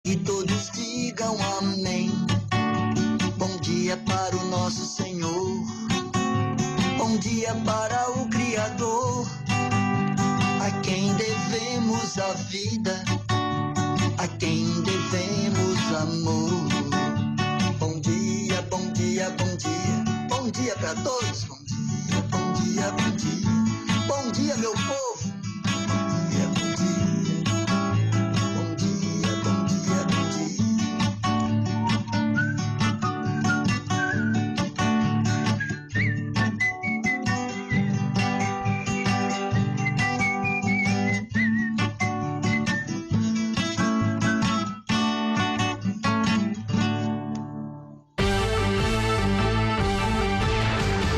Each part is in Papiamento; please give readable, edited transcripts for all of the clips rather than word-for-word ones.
E todos digam amém. Bom dia para o nosso Senhor. Bom dia para o Criador, a quem devemos a vida, a quem devemos amor. Bom dia, bom dia, bom dia. Bom dia para todos. Bom dia, bom dia, bom dia. Bom dia, meu povo. Bom dia, bom dia. Bom dia, bom dia, bom dia.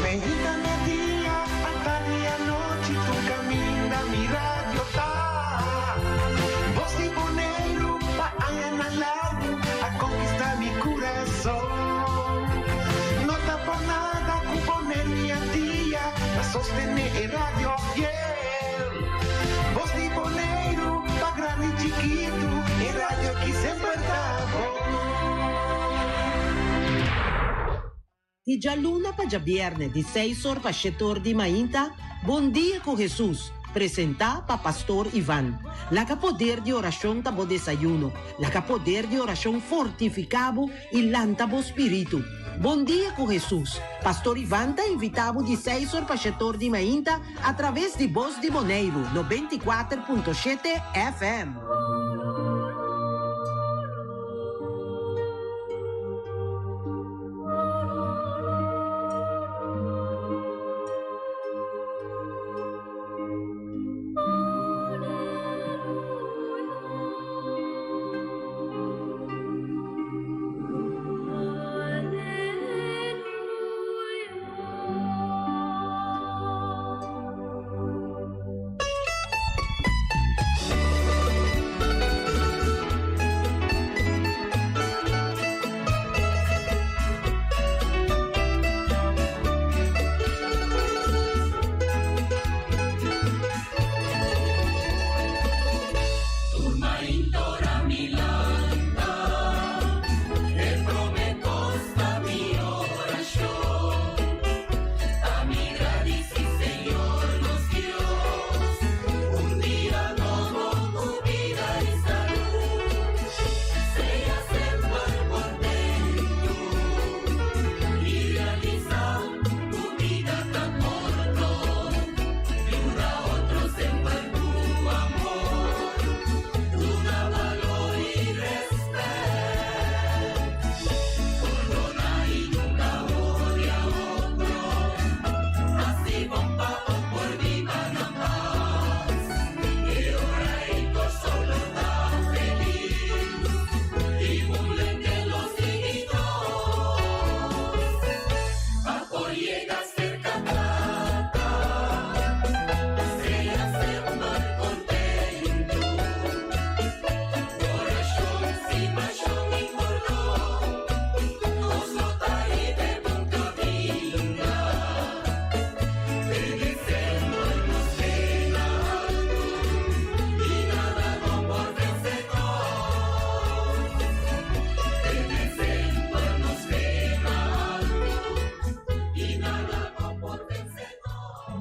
Meinta, merdia, atardi i anochi, tur kaminda mi radio ta. Bos di Boneiru pa añanan largu a konkistá mi kurason. No ta por nada ku Boneiru i Antia ta sostené e radio fiel. Bos di Boneiru pa grandi i chikitu, e radio ki semper ta bon. Di djaluna pa djabièrnè di seis or pa shete or di mainta, Bon Dia ku Hesus, presentá pa Pastor Ivan. Laga poder di orashon ta bo desayuno, laga poder di orashon fortifiká bo i lanta bo spiritu. Bon Dia ku Hesus, Pastor Ivan ta invitá bo di seis or pa shete or di mainta atraves di Bos di Boneiru 94.7 FM.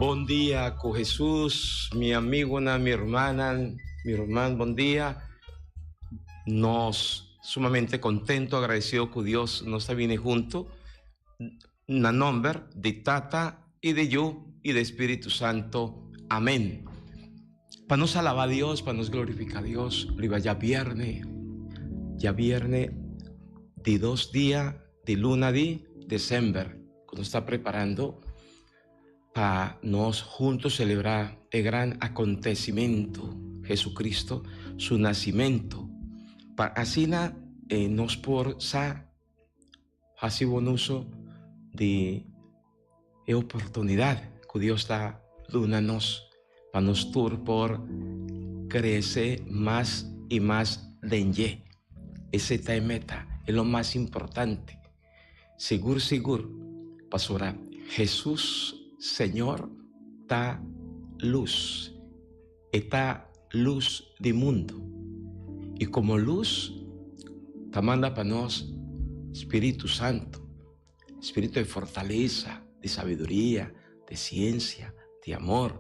Bon dia ku Hesus, mi amigunan, mi hermanan, mi ruman, bon dia. Nos sumamente contento, agradecido ku Dios nos ta bini hunto na nomber di Tata y di Yu y di Spiritu Santo. Amen. Pa nos alaba Dios, pa nos glorifica Dios, riba djabierne, djabierne di dos dia di luna di december, cu nos ta preparando pa nos hunto celebra e gran acontecimento, Jesucristo su nacimento, pa asina nos por sa Hasi bon uso di e oportunidat ku Dios ta duna nos pa nos tur por krese mas i mas den dje. Esei ta e meta, e lo mas importante. Sigur sigur, pasobra Hesus Señor ta lus. E ta lus di mundu. I komo lus. Ta manda pa nos Spiritu Santu, spiritu di fortalesa, di sabiduria, di siensia, di amor,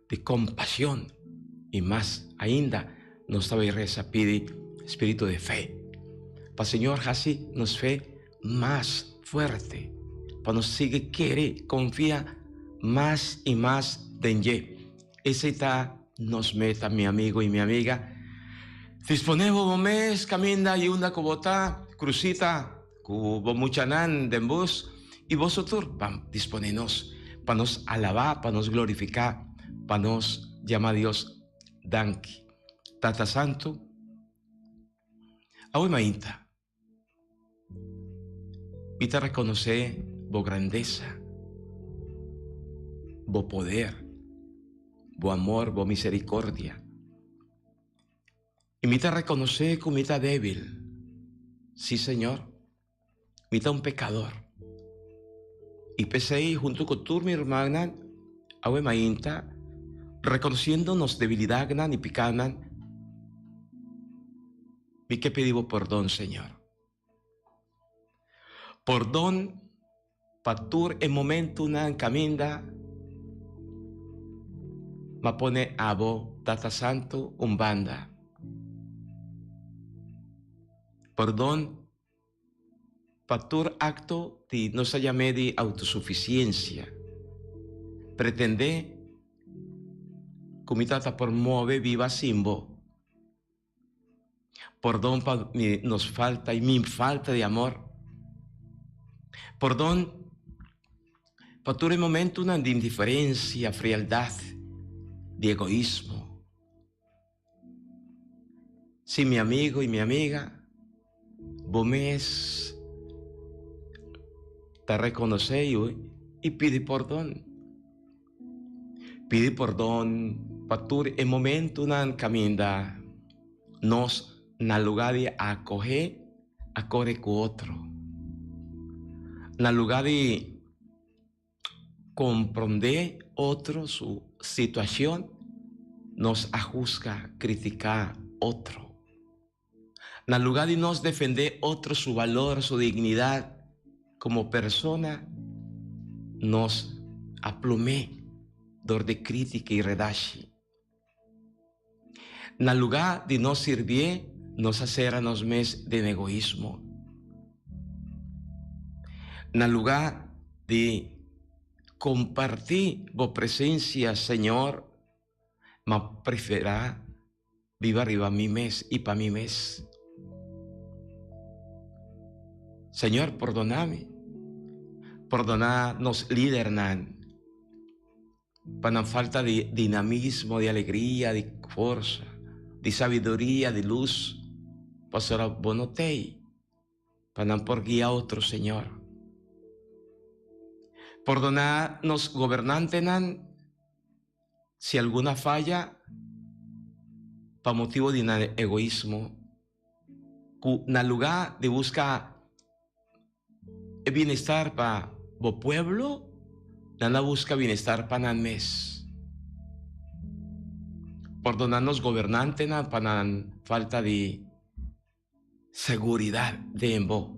di kompashon i mas ainda nos ta bai resa pidi spiritu di fe pa Señor hasi nos fe mas fuerte pa nos sigui kere konfia mas i mas den dje. Esei ta nos meta mi amigo i mi amiga. Disponé bo bo mes kaminda i unda ku bo ta, krusita ku bo muchanan den bus i boso tur ban disponé nos pa nos alabá, pa nos glorifiká, pa nos yama Dios danki. Tata Santu, awe mainta mi ta rekonosé bo grandesa, bo poder, bo amor, bo miserikordia. I mi ta rekonosé ku mi ta débil. Sí, Señor, mi ta un pekador. I p'esei, huntu ku tur mi rumannan, awe mainta, rekonosiendo nos debilidatnan i pikánan, mi ke pidi bo pordon, Señor. Pordon pa tur e momentunan kaminda m'a pone abo, Tata Santu, un banda. Pordon pa tur akto di nos ta yam'é di autosufisiensia, pretendé ku mi tata por move biba sin bo. Pordon pa mi nos falta y mi falta di amor. Pordon pa tur e momentonan di indiferencia, frialdad, di egoismo. Si mi amigo y mi amiga, bo mes ta reconoce y pidi pordon. Pidi pordon pa tur e momentunan kaminda nos na lugá di akohé a kore ku otro. Na lugá di komprondé otro su situashon, nos a husga, kritiká otro. Na lugá di nos defendé otro su balor, su dignidat komo persona, nos a plum'é dor di krítika i redashi. Na lugá di nos sirbié, nos a sera nos mes den egoismo. Na lugá di kompartí bo presensia, Señor, M'a preferá biba riba mi mes i pa mi mes. Señor, pordoná mi. Pordoná nos lidernan pa nan falta di dinamismo, di alegria, di forsa, di sabiduria, di lus, pasobra bo no t'ei pa nan por guia otro, Señor. Pordoná nos gobernantenan. Si algun a faya pa motibu di nan egoismo, ku na lugá di buska e bienestar pa bo pueblo, nan a buska bienestar pa nan mes. Pordona nos gobernantenan pa nan falta di Seguridad den bo.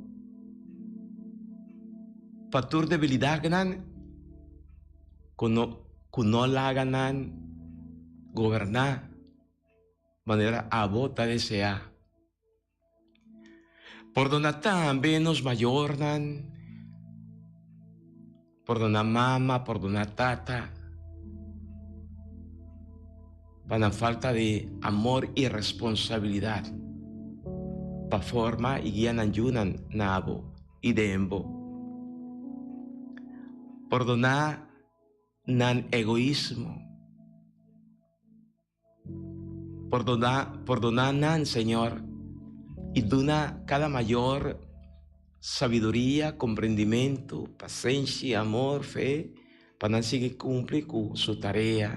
Pa tur debilidadnan cu no cu no laga nan goberna manera abo ta desea. Pordona tambe nos mayornan, pordona mama, pordona tata pa nan falta di amor i responsabilidat pa forma i guia nan yunan na bo i den bo. Pordoná nan egoismo. Pordoná, pordoná nan, Señor, i duna kada mayor sabiduria, komprendimentu, pasenshi, amor, fe, pa nan sigui kumpli ku su tarea,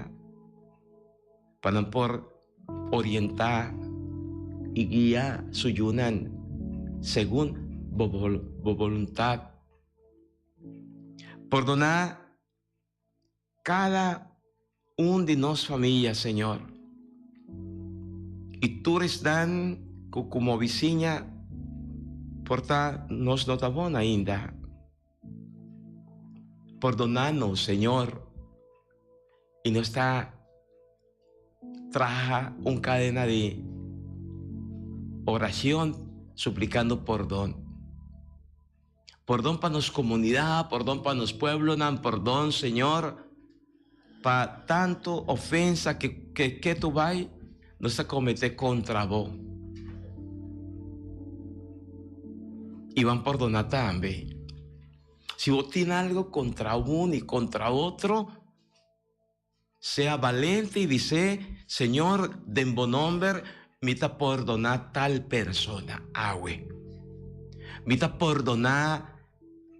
pa nan por orientá i guia su yunan segun bo bo boluntat. Pordoná Cada un di nos famia, Señor, y tur esnan cu como bisiña. Por ta nos no ta bon ainda. Pordoná nos, Señor, i nos ta traha un cadena di oracion suplicando pordon. Pordon pa nos comunidad, pordon pa nos pueblonan, pordon, Señor, pa tanto ofensa que que ketu bay nos ta comete contra bo. Y ban pordona tambe. Si bo tin algo contra un y contra otro, Sea balente i bis'é, Señor, den bo nomber mi ta pordoná tal persona awe. Mi ta pordoná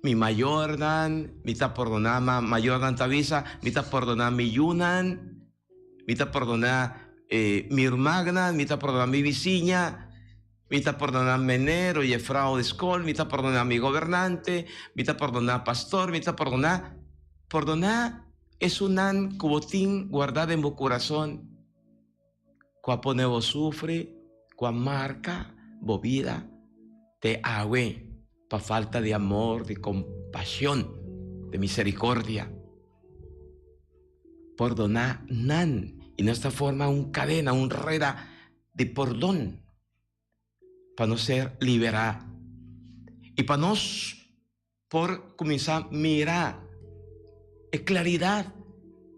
mi mayornan, mi ta pordoná ma mayornan ta bisa, mi ta pordoná mi yunan, mi ta pordoná mi rumannan, mi ta pordoná mi bisiña, mi ta pordoná mener o jefrou di skol, mi ta pordoná mi gobernante, mi ta pordoná pastor, mi ta pordoná. Pordoná Esunnan ku bo tin guardá den bo kurason, ku a pone bo sufri, ku a marka bo bida te awe pa falta di amor, di kompashon, di miserikordia. Pordoná nan i nos ta forma un kadena, un reda di pordon pa nos ser liberá i pa nos por kuminsá mira e klaridat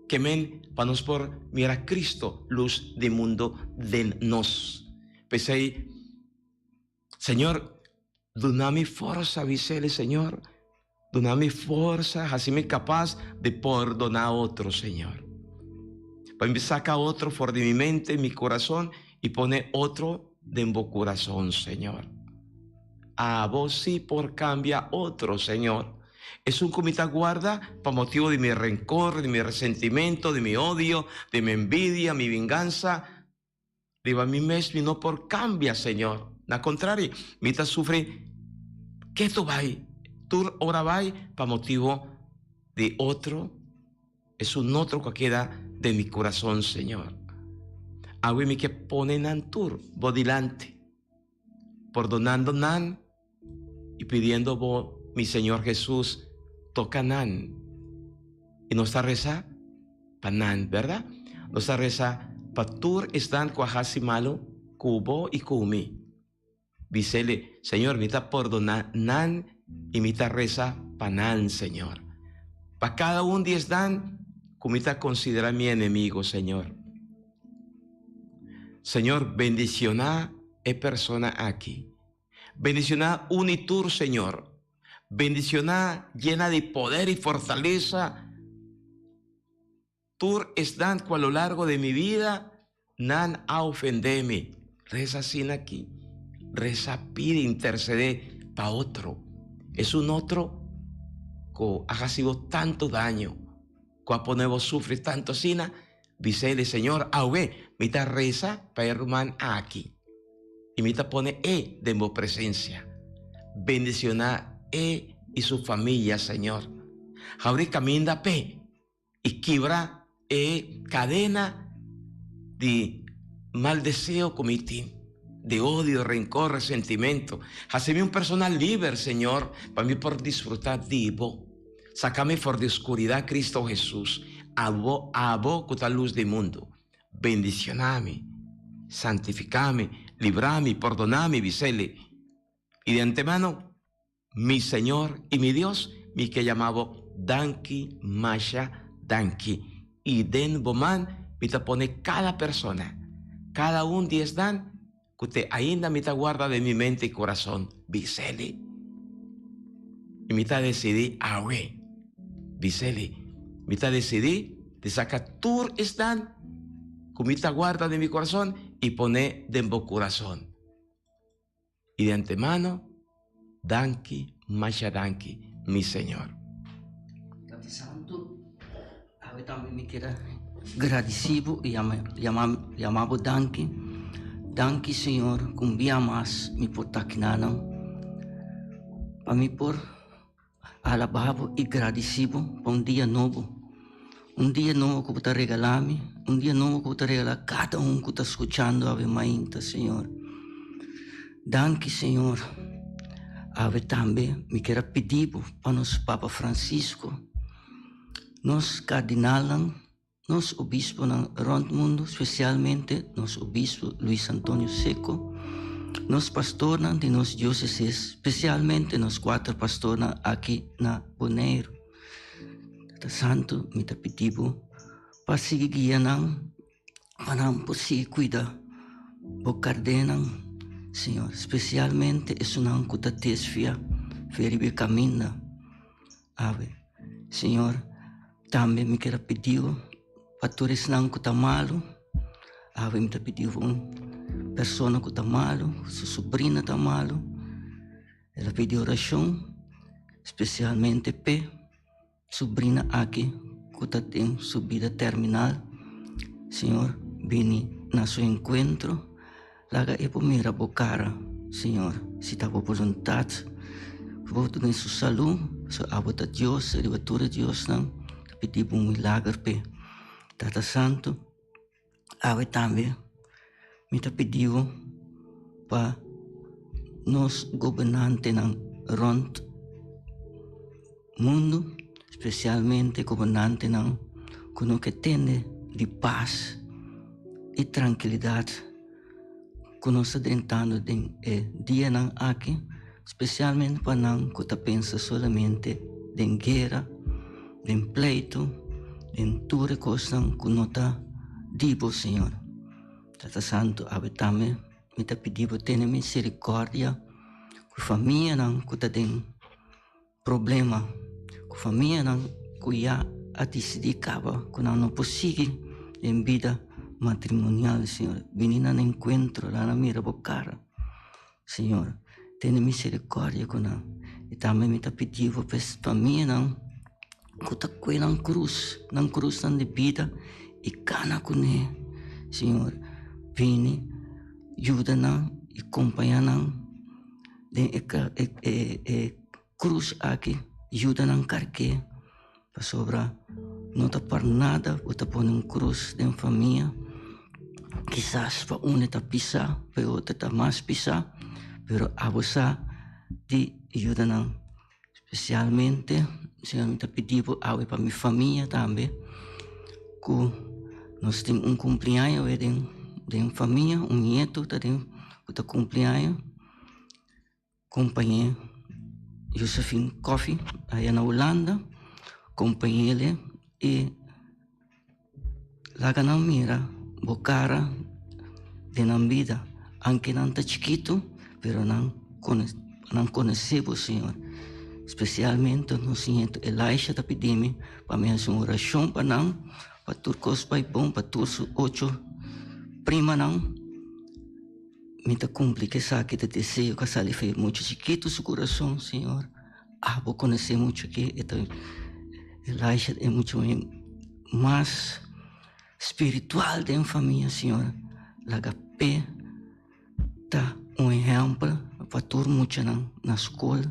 ke men pa nos por mira Cristo, lus di mundu, den nos. P'esei, Señor, duna mi forsa, bis'el, Señor, duna mi forsa, hasi mi kapas di pordoná otro, Señor. Pa mi saka otro for di mi mente, mi kurason, i pone otro den bo kurason, Señor. Abo sí por cambia otro, Señor. Esun cu mi ta guarda pa motibo di mi rencor, di mi resentimento, di mi odio, di mi envidia, mi vinganza, riba mi mes mi no por cambia, Señor. Na contrario, mi ta sufri ketu bay, tur ora bay pa motibo di otro, esun otro cu a keda den mi curason, Señor. Awe mi ke pone nan tur bo dilanti. Pordonando nan y pidiendo bo, mi Señor Jesús, toca nan. Y nos ta reza pa nan, berda? Nos ta reza pa tur esnan cu a haci malo cu bo y cu mi. Bisele, Señor, mi ta pordona nan y mi ta reza pa nan, Señor. Pa cada un di esnan cu mi ta considera mi enemigo, Señor. Señor bendiciona e persona aki. Bendiciona un y tur Señor. Bendiciona llena di poder y fortaleza tur esnan cu a lo largo de mi vida nan a ofende mi. Reza asina aki. Reza pidi intercede pa otro. Esun otro cu a haci bo tanto daño, cu a pone bo sufri tanto asina. Bis'é, Señor, awe mi ta resa pa e ruman aki, i mi ta pone e den bo presensia. Bendicioná e i su famia, Señor. Habri kaminda p'e i kibra e kadena di mal deseo ku mi tin, di odio, renkor, resentimentu. Hasi mi un persona liber, Señor, pa mi por disfrutá di bo. Saka mi for di oscuridat, Cristo Jesus, abo, abo cu ta luz di mundo. Bendiciona mi, santifica mi, libra mi, pordona mi, biseli. Y di antemano, mi Señor y mi Dios, mi ke yama bo danki, masha danki. Y den bo man mi ta pone cada persona, cada un di esnan Ku te ainda mi ta guarda den mi mente i kurason, bis'Eli. I mi ta desidí awe, bis'Eli, mi ta desidí di saka tur esnan ku mi ta guarda den mi kurason i pone den bo kurason. I di antemano, danki, masha danki, mi Señor. Tata Santu, awe tambe mi kier a gradisí bo i yama bo danki. Danki, Señor, ku un bia mas mi por ta aki nanan pa mi por alabá bo i gradisí bo pa un dia nobo. Un dia nobo ku bo ta regalá mi, un dia nobo ku bo ta regalá kada un ku ta skuchando awe mainta, Señor. Danki, Señor. Awe tambe mi kier a pidi bo pa nos Papa Francisco, nos kardinalnan, nos obisponan rònt mundu, spesialmente nos obispo Luis Antonio Secco, nos pastornan di nos diosesis, spesialmente nos kuater pastornan aki na Boneiru. Tata Santu, mi ta pidi bo pa sigui guia nan. Pa nan por sigui kuida bo kardenan, Señor, spesialmente esunnan ku ta desvia for riba e kaminda. Awe, Señor, tambe mi kier a pidi bo pa tur esnan ku ta malu. Awe mi ta pidi bo un persona ku ta malu, su sobrina ta malu, el a pidi orashon, spesialmente p'e. Subrina aki ku ta den su bida terminal, Señor, bini na su enkuentro, laga e por mira bo kara, Señor, si ta bo boluntat, ku bo duna su salú, pasobra abo ta Dios riba tur e diosnan, ta pidi bo un milager p'e. Tata Santu, Awe tambe mi ta pidi bo pa nos gobernantenan rònt mundu, spesialmente gobernantenan ku no ke tende di pas i trankilidat ku nos ta drentando den e dianan aki, spesialmente pa nan ku ta pensa solamente den guera. Den pleitu, den tur e kosnan ku no ta di bo, Señor. Tata Santu, awe tambe mi ta pidi bo tene miserikòrdia ku famianan ku ta den problema, ku famianan ku ya a disidí kaba ku nan no por sigui den bida matrimonial, Señor. Bini nan enkuentro, laga nan mira bo kara. Señor, tene misericordia cu nan. Y tambe mi ta pidi bo pa es famianan cu ta cue nan cruz, nan cruznan di bida y cana cune. Señor, bini yuda nan y compaña nan den e e cruz aki, yuda nan carke pasobra no ta por nada bo ta pone un cruz den famia. Kisas pa un e ta pisa, pa e otro ta mas pisa, pero abo sa di yuda nan. Spesialmente, Señor, mi ta pidi bo awe pa mi famia tambe, ku nos tin un kumpliaño awe den den famia, un nieto ta den ku ta kumpliaño. Kompañé Josephine Coffie aya na Hulanda, kompañele i laga nan mira bo kara den nan bida, anke nan ta chikitu pero nan nan konosé bo Señor. Spesialmente nos nieto Elisha ta pidi mi pa mi hasi un orashon pa nan, pa tur kos bai bon pa tur su ocho primanan. Mi ta cumpli cu esaki ta deseo cu a sali fe mucha chikitu su curason, Señor. Abo conoce mucha ki e ta Elisha e mucha mas spiritual den famia, Señor. Laga p'e ta un ehempel pa tur muchanan na scol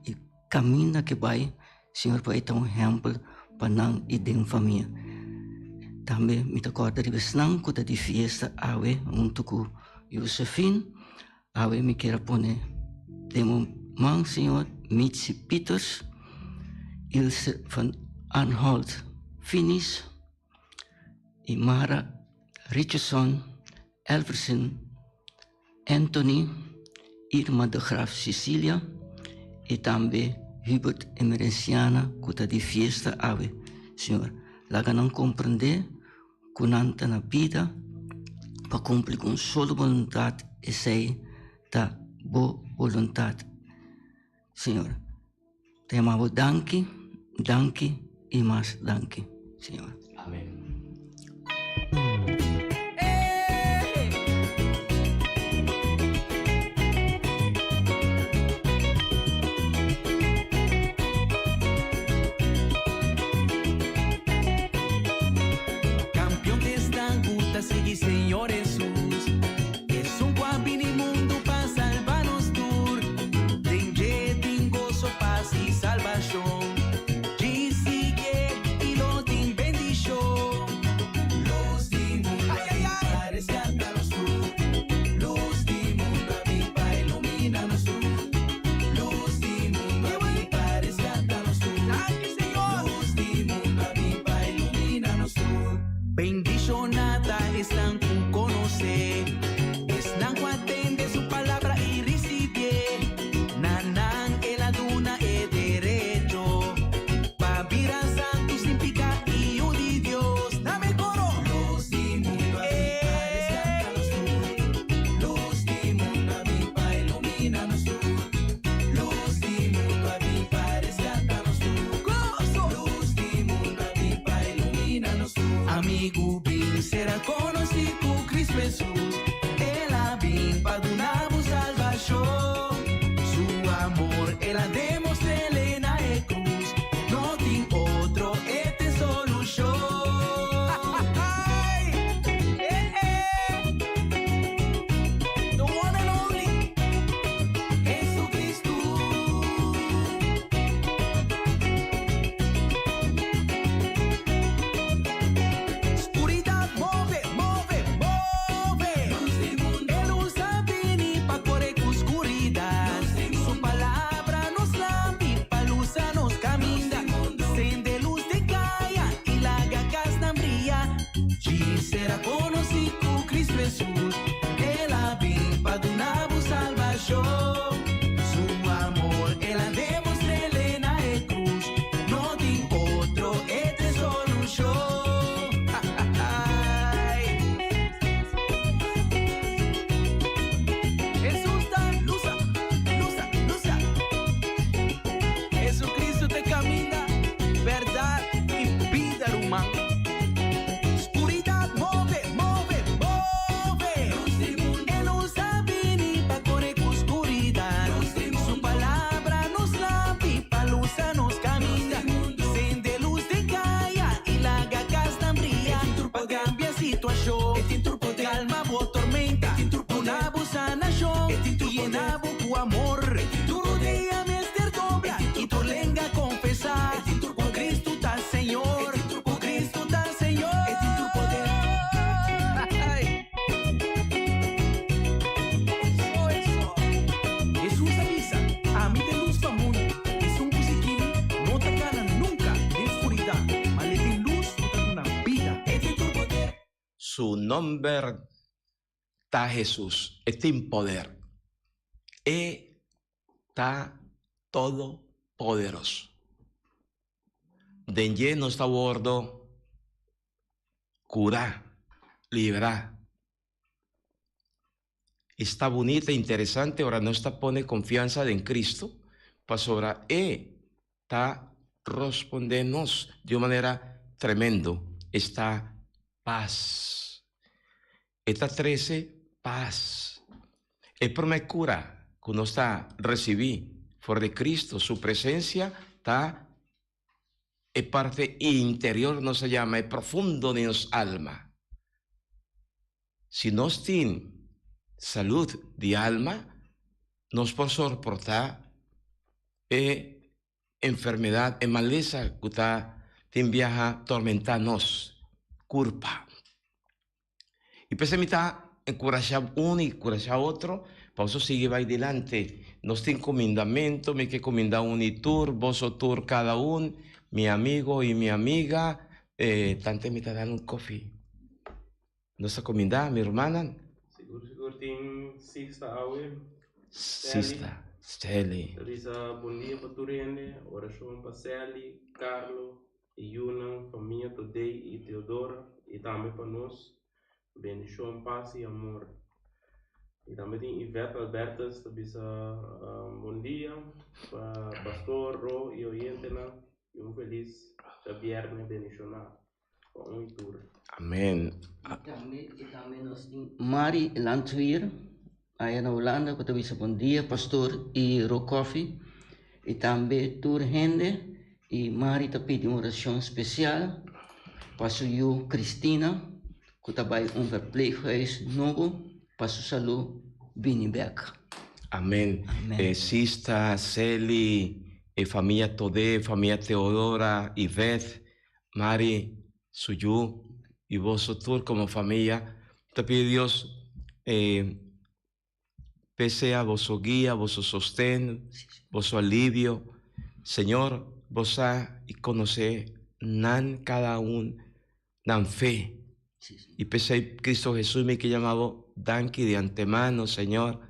y caminda ke bai. Señor pa e ta un ehempel pa nan i den famia. Tambe mi ta kòrda riba esnan ku ta di fiesta awe huntu ku Josephine. Awe mi kier a pone den bo man, Señor, Mitzi Pieters, Ilse van Arnholt Finis i Mara Richardson Elversen. Anthony, Irma de Graaf Cecilia y tambe Hubert Emerenciana cu ta di fiesta awe. Señor, laga nan comprende cu nan ta na bida pa cumpli cu un solo boluntad, esey ta Bo boluntad. Señor, ta yama Bo danki, danki y mas danki, Señor. Amen. Campeon t'esnan cu ta sigui Señor Hesus. Esun cu a bini mundu pa salba nos tur. Den dje tin goso, pas i salbashon. Djis siguié i lo tin bendishon. Amigu bin sera konosí ku Kristu Hesus. El a bin pa duna bo salbashon. Su amor el a demostr'é na e krus. No tin otro, e t'e solushon. The one and only Jesucristo. Skuridat move, move, move. E lus a bini pa kore ku skuridat. Su palabra nos lampi pa lusa nos kaminda. Sende lus den kaya i laga kasnan bria. Djis sera konosí ku Kristu Hesus. El a bin pa duna bo salbashon. Su amor el a demostr'é na e krus. No tin otro, e t'e solushon. Hesus ta lusa, lusa, lusa. Jesucristo t'e kaminda, bèrdat i bida, ruman. Skuridat move, move, move. E lus a bini pa kore ku skuridat. Su palabra nos lampi pa lusa nos kaminda. Sende lus den kaya i laga kasnan bria. Pa kambia situashon, kalma bo tormenta. Duna bo sanashon i yena bo ku amor. Tur rodea mester dobla i tur lenga konfesá ku Kristu ta Señor, ku Kristu ta Señor. Hesus a bisa, Ami ta e lus pa mundu. Esun ku sigui mi no ta kana nunka den skuridat, ma l'e tin lus ku ta duna bida. Su nomber ta Hesus. E tin poder. E ta Todopoderoso. Den dje nos ta wordo curá, liberá. Esta bunita, interesante ora nos ta pone confianza den Cristo, pasobra E ta rosponde nos di un manera tremendo. Esta paz. E ta trece paz. E prome cura cu nos ta recibi for di Cristo, Su presencia, ta e parte interior, nos ta yama e profundo di nos alma. Si nos tin salud di alma, nos por sorporta e enfermedad, e malesa cu ta tin biaha tormenta nos curpa. Y p'esei mi ta encurasha un y encurasha otro pa boso sigui bay dilanti. Nos tin cumindamento, mi ke cuminda un y tur, boso tur cada un, mi amigo y mi amiga, tante mi ta dal un koffie. Nos ta cuminda, mi rumannan. Sigur sigur tin Sixta awe. Sixta, Sally. Ta bisa bon dia pa tur hende, orashon pa Sally, Carlo, e yunan, famia Todey i Teodora, i tambe pa nos. Bendishon, pas i amor. I tambe tin Yvette Albertus ta bisa bon dia pa pastor, Ro i oyentenan i un felis djabièrnè bendishoná pa un i tur. Amen. I tambe i tambe nos tin Mari Landweer aya na Hulanda ku ta bisa bon dia pastor i Ro Koffie i tambe tur hende i Mari ta pidi un orashon spesial pa su yu Christina ku ta bai un verpleeghuis nobo pa su salú bini bek. Amen. E sista Sely, e famia Todé, famia Teodora, Iveth, Mari, su yu i boso tur komo famia ta pidi Dios p'e sea boso guia, boso sosten, boso alivio. Señor, bo sa i konosé nan kada un nan fe. I p'esei Cristo Hesus mi ke yama bo danki di antemano, Señor.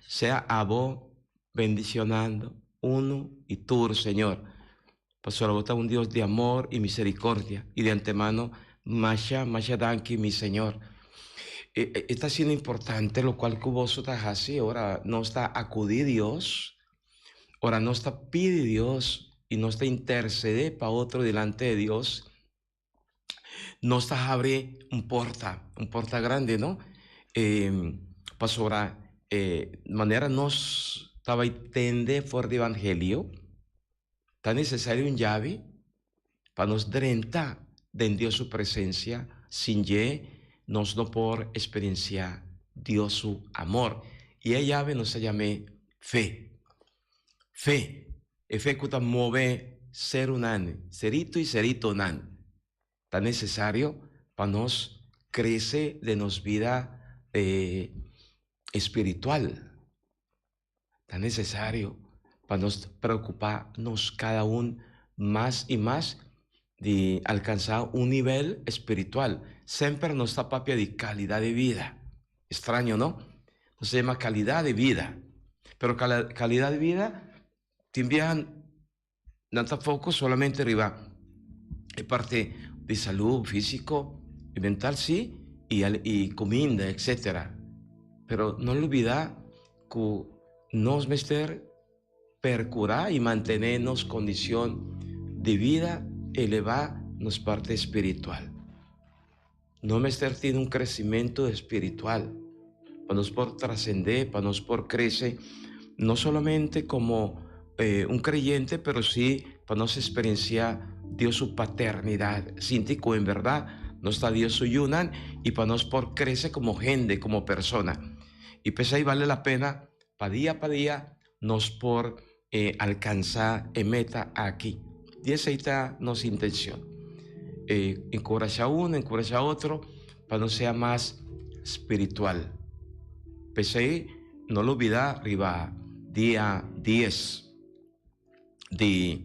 Sea abo bendicionando uno i tur, Señor. Pasobra bo ta un Dios di amor i misericordia, i di antemano masha, masha danki, mi Señor. E, e ta asina importante locual cu boso ta haci ora nos ta acudi Dios, ora nos ta pidi Dios i nos ta intercede pa otro delante de Dios. Nos ta habri un porta, un porta grandi, no? E pasobra e manera nos ta bai tende for di evangelio, ta necesario un yabi pa nos drenta den Dios su presencia, sin dje nos no por experiencia Dios su amor. Y e yabi nos ta yam'é fe. Fe, e fe cu ta move serunan, serito y seritonan. Ta necesario pa nos crece den nos bida espiritual. Ta necesario pa nos preocupa nos cada un mas y mas di alcansa un nivel espiritual. Semper nos ta papia di calidad di bida. Extraño, no? Nos ta yama calidad di bida. Pero calidad di bida tin biaha nan ta focus solamente riba e parte di salud fisico y mental si y y cuminda etcetera. Pero no lubida cu nos mester percura y mantene nos condicion di bida eleva nos parte espiritual. No mester tin un crecimento espiritual pa nos por trascende, pa nos por crece, no solamente como un creyente, pero si pa nos experiencia Dios su paternidad, sinti cu en berdad nos ta Dios su yunan y pa nos por crece como hende, como persona. Y p'esey bale la pena pa dia pa dia nos por alcansa e meta aki. Di esey ta nos intencion. Encurasha uno, encurasha otro pa nos sea mas spiritual. P'esey no lo bida riba dia dies di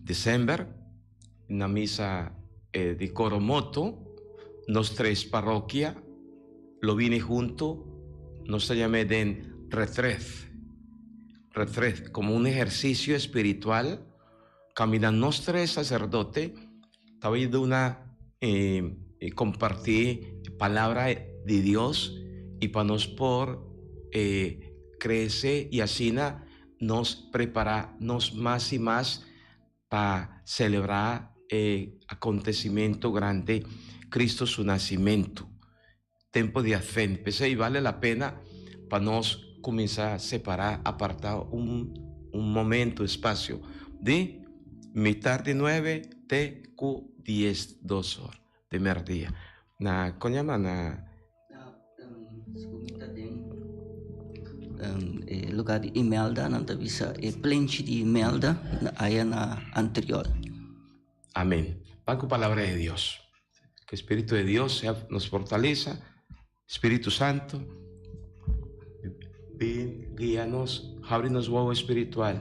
december na misa di Coromoto nos tres parokia lo bini hunto, nos ta yam'é den retreth. Retret, como un ehercicio espiritual, caminda nos tres sacerdote ta bay duna y comparti palabra di Dios y pa nos por crece y asina nos prepara nos mas y mas pa celebra e acontecimento grande, Cristo su nacimento. Tempo di Advent. P'esei bale la pena pa nos kuminsá separá, apartá un un momento, espasio di mitar di nuebe te ku dies dos or di merdia. Na kon yama na. Na segun mi ta den e lugar di Imelda nan ta bisa e plenchi di Imelda aya na Antriol. Amen. Ban ku palabra di Dios. Que Espíritu de Dios sea nos fortaleza. Espíritu Santo, bin, guíanos, ábrenos wowo espiritual,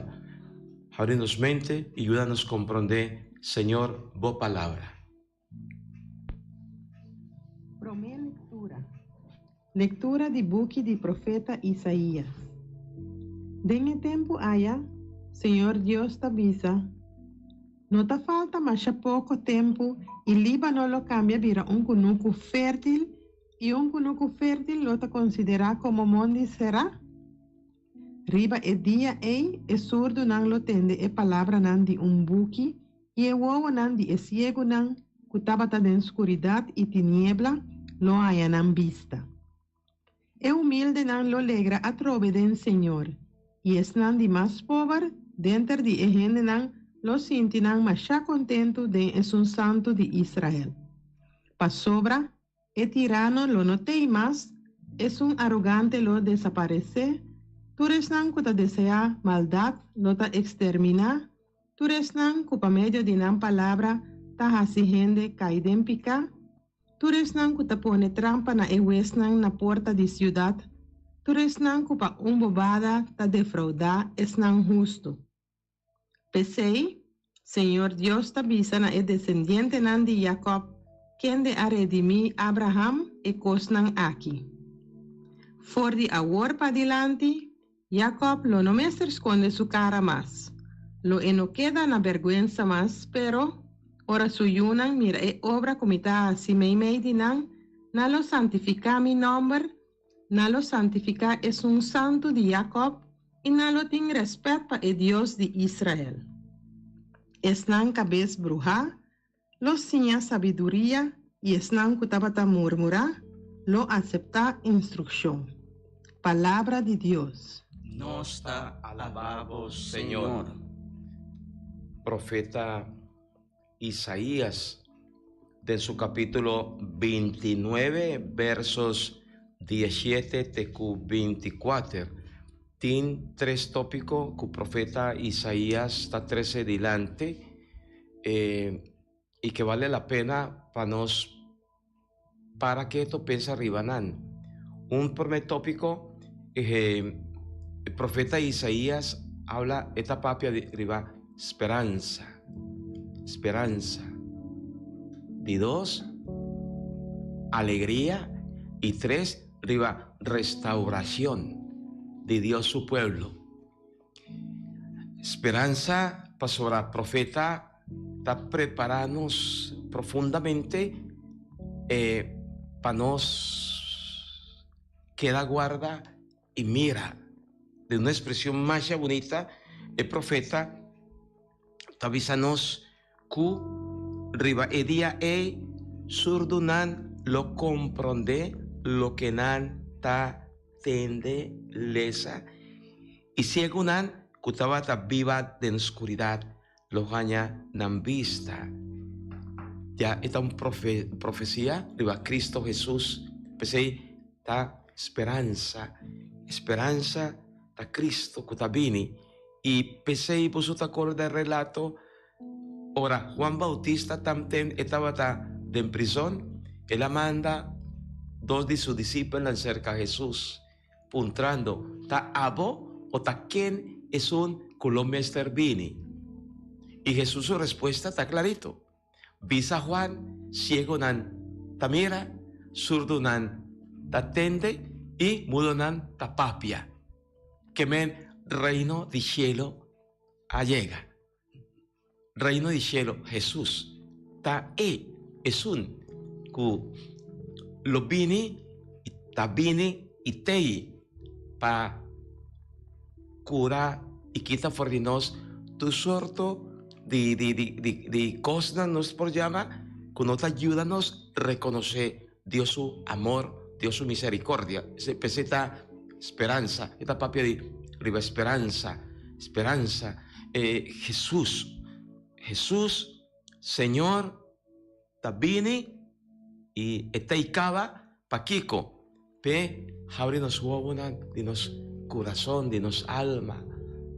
ábrenos mente y ayúdanos comprender, Señor, bo palabra. Promé lektura. Lektura di buki di profeta Isaías. Den e tempu aya, Señor Dios ta bisa, No ta falta masha poko tempu i Líbano lo kambia bira un kunuku fértil, i un kunuku fértil lo ta konsiderá komo mondi será. Riba e dia ei e surdunan lo tende e palabranan di un buki i e wowonan di e siegunan ku tabata den skuridat i tiniebla lo haña nan bista. E humildenan lo legra atrobe den Señor, i esnan di mas pober denter di e hendenan lo sinti nan mashá kontentu den Esun Santu di Israel. Pasobra e tirano lo no tei mas, esun arogante lo desaparesé, tur esnan ku ta deseá maldat lo ta eksterminá, tur esnan ku pa medio di nan palabra ta hasi hende kai den piká, Tur esnan ku ta pone trampa na e huesnan na porta di siudat, tur esnan ku pa un bobada ta defraudá esnan hustu. P'esei, Señor Dios ta bisa na e desendientenan di Jakòb, kende a redimí Abraham, e kosnan aki, For di awor padilanti, Jakòb lo no mester skonde su kara mas. Lo e no keda na bèrgwensa mas, pero, ora su yunan mira e obra ku mi ta hasi meimei di nan, nan lo santifiká mi nòmber, nan lo santifiká Esun Santu di Jakòb i nan lo tin rèspèt pa e Dios di Israel. Esnan kabes bruhá. lo siña sabiduria i esnan ku tabata murmurá lo aseptá instrukshon. Palabra di Dios. Nos ta alabá bo, Señor. Profeta Isaías den su capítulo 29 versos 17 te ku 24 tin tres tópico ku profeta Isaías ta trece dilanti eh, y que vale la pena pa nos para keto pensa riba nan. Un primer tópico, eh, el profeta Isaías habla esta papia de riba speransa, speransa. Di dos, alegria y tres, riba restauracion di Dios su pueblo. Speransa pasobra profeta ta prepara nos profundamente pa nos keda guarda y mira. Den un expresion masha bunita e profeta ta bisa nos ku riba e dia ei surdunan lo komprondé loke nan ta tende, lesa, i siegunan ku tabata biba den skuridat lo haña nan bista. Ya e ta un profesia riba Kristu Hesus. P'esei ta speransa, speransa ta Kristu ku ta bini. I p'esei boso ta korda e relato ora Juan Bautista tamten e tabata den prizon, el a manda dos di su disipelnan serka Hesus, puntrando, Ta abo o ta ken esun ku lo mester bini? I Hesus su respuesta ta klarito, Bisa Juan, Siegonan ta mira, surdunan ta tende i mudonan ta papia. Ke men Reino di shelu a yega. Reino di shelu, Hesus ta e esun ku lo bini i ta bini i tei pa kura i kita for di nos tur sorto di di di di di kosnan nos por yama ku no ta yuda nos rekonosé Dios su amor, Dios su misericordia. P'esei ta speransa, e ta papia di riba speransa, speransa. E Hesus, Hesus Señor ta bini i e ta i kaba pakiko? P'e habri nos wowonan di nos kurason, di nos alma,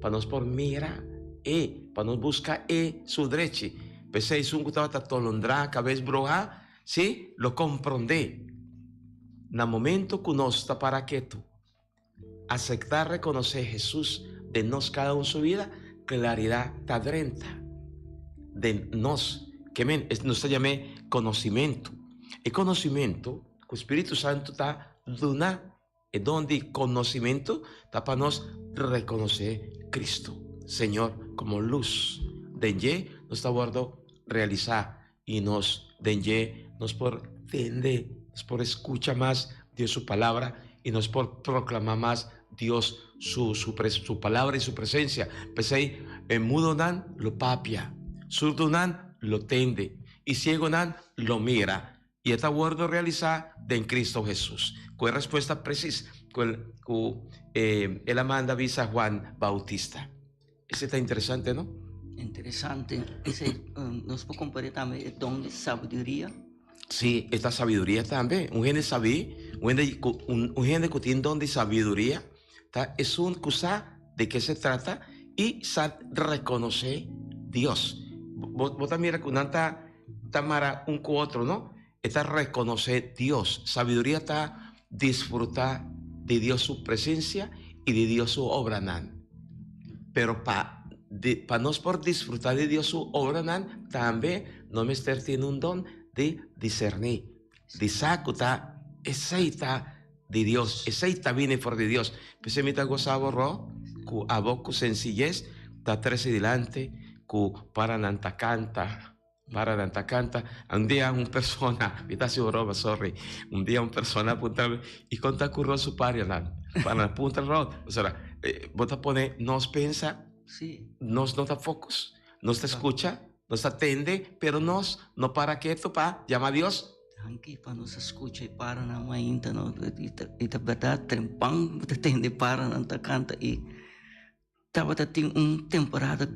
pa nos por mira E, pa nos buska E su drechi. P'esei esun ku tabata tolondrá, kabes brohá, sí, lo komprondé. Na momento ku nos ta para ketu, asektá rekonosé Hesus den nos kada un su bida, klaridat ta drenta den nos. Ke men, nos ta yam'é konosimentu. E konosimentu ku Spiritu Santu ta duna, e don di konosimentu, ta pa nos rekonosé Kristu, Señor, komo lus. Den dje nos ta wòrdu realisá i nos den dje nos por tende, nos por skucha mas Dios su palabra i nos por proklamá mas Dios su su su palabra i su presensia. P'esei e mudonan lo papia, surdunan lo tende i siegonan lo mira. I e ta wòrdu realisá den Kristu Hesus. Ku e respuesta presis ku el ku el a manda bisa Juan Bautista. Esei ta interesante, no? Interesante. Esei nos por kompar'é tambe e don di sabiduria. Sí, e ta sabiduria tambe. Un hende sabí, un hende ku un hende ku tin don di sabiduria ta esun ku sa de ke se trata i sa rekonosé Dios. Bo bo ta mira ku nan ta ta mara un ku otro, no? E ta rekonosé Dios. Sabiduria ta disfrutá di Dios su presensia i di Dios su obranan. Pero pa pa nos por disfrutá di Dios su obranan, tambe nos mester tin un don di diserní, di sa ku ta esei ta di Dios, esei ta bini for di Dios. P'esei mi ta gosa bo, Ro, ku abo ku sensiyes ta trese dilanti ku paranan ta kanta. Para nan ta canta. Un dia un persona, mi ta haci un broma, sorry. Un dia un persona a puntra mi, y con ta cu Rod su parianan? Para nan puntra Rod, pasobra bo ta pone nos pensa, Sí. nos no ta focus, nos ta scucha. Nos ta tende, pero nos no para ketu pa yama Dios. Danki pa nos a skucha e paranan mainta no. I ta bèrdat trempan bo ta tende paranan ta kanta i tabata tin un temporada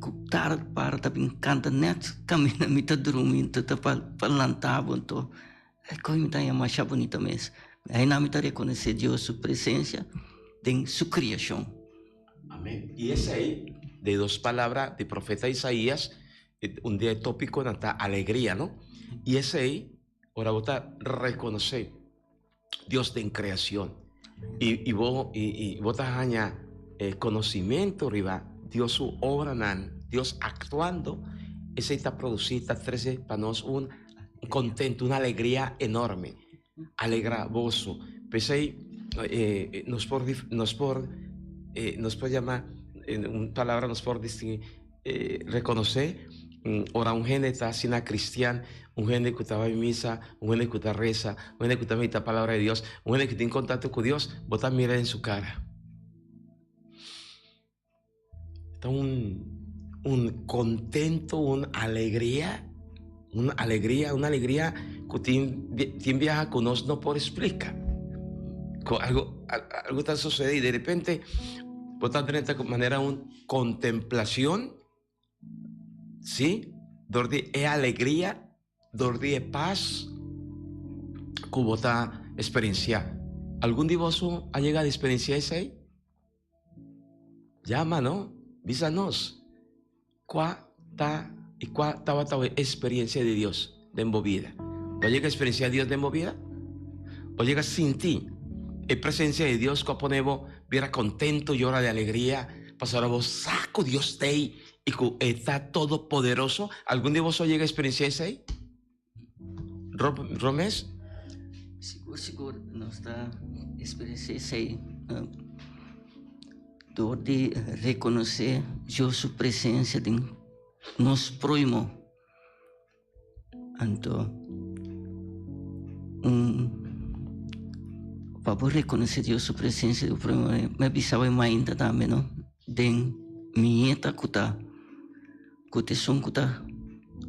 ku tard para ta bin kanta nèt kaminda mi ta drumi anto ta pa lanta bo anto e kos mi ta haña masha bunita mes. Aina mi ta rekonosé Dios su presensia den su kriashon. Amén. Y esey, de dos palabra di profeta Isaías, un di e tópiconan ta alegria, no? Y esey, ora bo ta reconoce Dios den creacion y, y bo, y, y bo ta haña eh, conocimiento riba Dios su obranan, Dios actuando, esey ta produci, ta trece pa nos un contento, una alegria enorme. Alegra boso. P'esei nos por nos por nos por yama en un palabra nos por distingui rekonosé ora un hende ta asina kristian, un hende ku ta bai misa, un hende ku ta resa, un hende ku ta medita palabra di Dios, un hende ku tin kontakto ku Dios, bo ta mira den su kara. Ta un un contento, un alegria, un alegria, un alegria cu tin tin biaha cu nos no por explica. Cu algo algo ta sucede y de repente bo ta drenta manera un contemplacion, si, dor di e alegria, dor di e paz cu bo ta experiencia. Algun di boso a yega di experiencia esey? Yama no, bisa nos kua ta i kua tabata bo experiencia di Dios den bo bida. Bo a yega experiencia Dios den bo bida? Bo a yega sinti e presencia di Dios ku a pone bo bira contento, yora di alegria, pasobra bo sa ku Dios ta ei i ku e ta todopoderoso? Algun di boso a yega experiencia esei? Romes? Sigur sigur nos ta experiencia esey door di reconoce Dios su presencia den nos prohimo. Anto un pa bo reconoce Dios su presencia den bo prohimo mi a bisa bo e mainta tambe no den mi nieta cu ta. Ku ta esun ku ta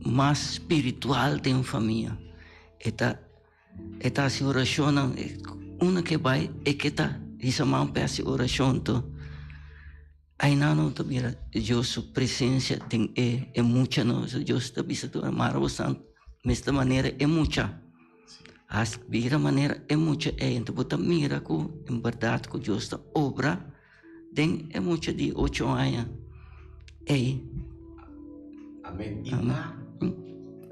mas spiritual den famia. E ta e ta hasi orashonnan, unda ke bai e ke ta hisa man pa e hasi orashon to. Ainan no ta mira Dios su presensia den e e muchanan. Dios ta bisa tur mara boso mester manera e mucha. Hasi bira manera e mucha ei. Anto bo ta mira ku en bèrdat ku Dios ta obra. Den e mucha di ocho aña ei. Amen. I pa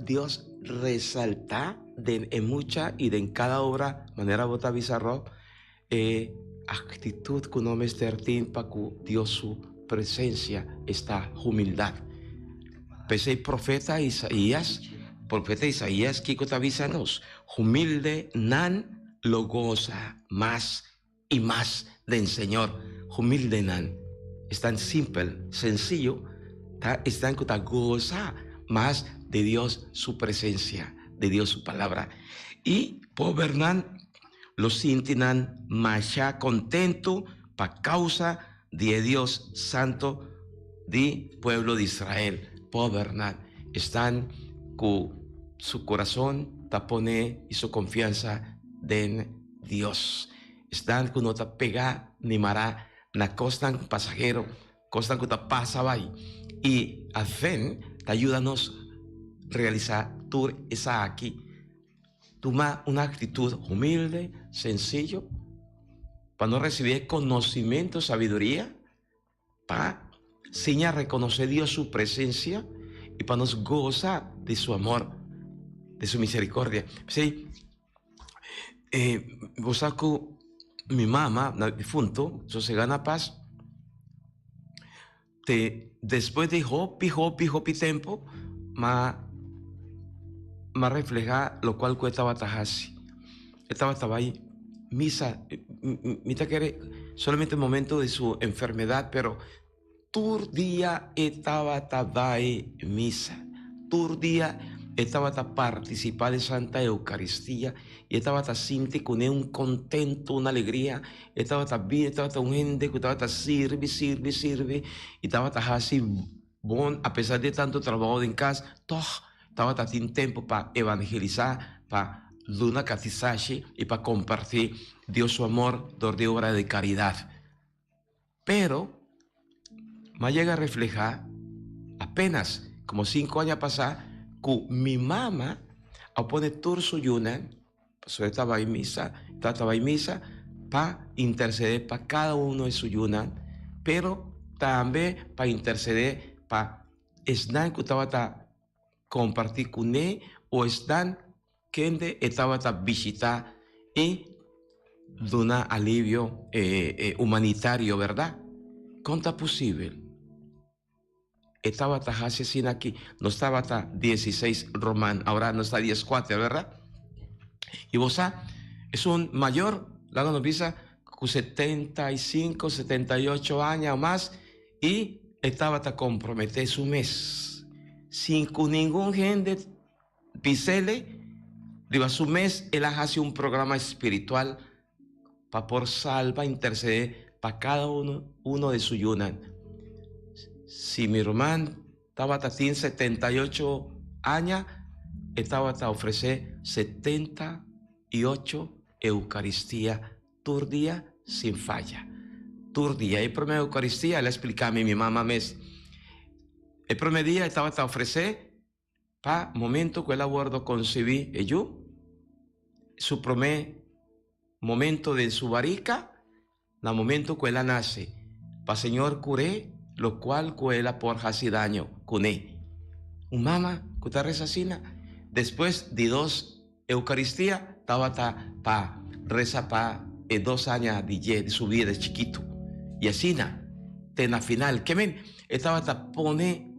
Dios resaltá den e mucha i den kada obra, manera bo ta bisa Rob, e aktitut ku nos mester tin pa ku Dios su presensia esta humildat. P'esei profeta Isaías, profeta Isaías kiko ta bisa nos? Humilde nan lo gosa mas i mas den Señor. Humildenan esnan simpel, sencillo, ta esnan cu ta goza mas di Dios su presencia, di Dios su palabra. I pobernan lo sinti nan masha contento pa causa di e Dios Santo di pueblo di Israel. Pobernan esnan cu su corazon ta pone i su confianza den Dios. Esnan ku no ta pegá ni mará na kosnan pasahero, kosnan ku ta pasa bai. I Advent ta yuda nos realisá tur esaki. Tuma un aktitut humilde, sensiyo, pa nos risibí e konosimentu, sabiduria, pa siña rekonosé Dios su presensia i pa nos gosa di su amor, di su misericordia. P'esei, bo sa ku mi mama na difunto, sosegá na pas, te despues di hopi, hopi, hopi tempu, m'a m'a reflehá lokual ku e tabata hasi. E tabata bai misa, mi ta kere solamente momento di su enfermedad, pero tur dia e tabata bai misa, tur dia e tabata participa den Santa Eucaristia y e tabata sinti cune un contento, un alegria, e tabata bini, e tabata un hende cu tabata sirbi, sirbi, sirbi y tabata haci. Bon, apesar di tantu trabou den kas, tòg tabata tin tempu pa evangelisá, pa duna katisashi i pa kompartí Dios su amor dor di obra di karidat. Pero, m'a yega reflehá apénas komo sinku aña pasá ku mi mama a pone tur su yunan, pasobra e ta bai misa, e tata bai misa, pa intersedé pa kada uno di su yunan, pero tambe pa intersedé pa esnan ku tabata kompartí kuné o esnan kende e tabata bishitá i duna alivio humanitario, bèrdat? Kon ta posibel? E tabata hasi asina aki. Nos tabata diesiseis roman, awor nos ta dieskuater, bèrdat? I bo sa, esun mayor, laga nos bisa, ku 75, 78 aña o mas, i e tabata komprometé su mes, sin ku ningun hende Bisele, riba su mes el a hasi un programa espiritual pa por salba, intercede pa cada uno uno di su yunan. Si mi ruman tabata tin 78 aña, e tabata ofrece 78 Eucaristia tur dia sin faya. Tur dia. E prome Eucaristia, el a splica mi, mi mama mes, e prome dia e tabata ofrece Pa momento ku el a wordo konsebí e yu, su promé momento den su barika, na momento ku el a nase, pa Señor kur'é lokual ku el a por hasi daño kuné. Un mama ku ta resa asina, despues di dos Eukaristia tabata pa resa pa e dos aña di dje di su vida chikitu. I asina te na final. Ke men e tabata pone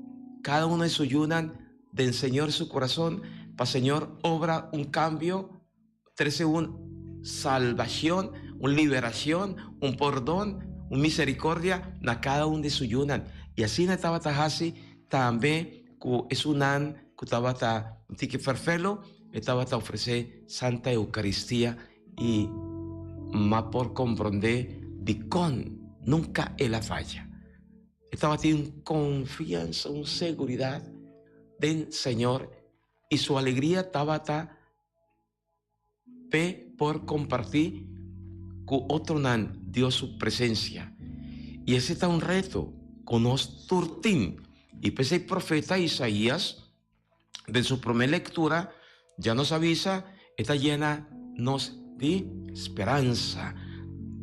kada uno di su yunan den Señor su kurason pa Señor obra un kambio, trese un salbacion, un liberacion, un pordon, un misericordia na kada un di su yunan. I asina e tabata hasi tambe ku esunnan ku tabata un tiki ferfelo, e tabata ofresé Santa Eukaristia i m'a por komprondé dikon nunka el a faya. E tabatin un konfiansa, un seguridat den Señor i su alegria tabata p'e por kompartí ku otronan Dios su presensia. I esei ta un reto ku nos tur tin. I p'esei profeta Isaías den su promé lektura ya nos a bisa e ta yena nos di speransa,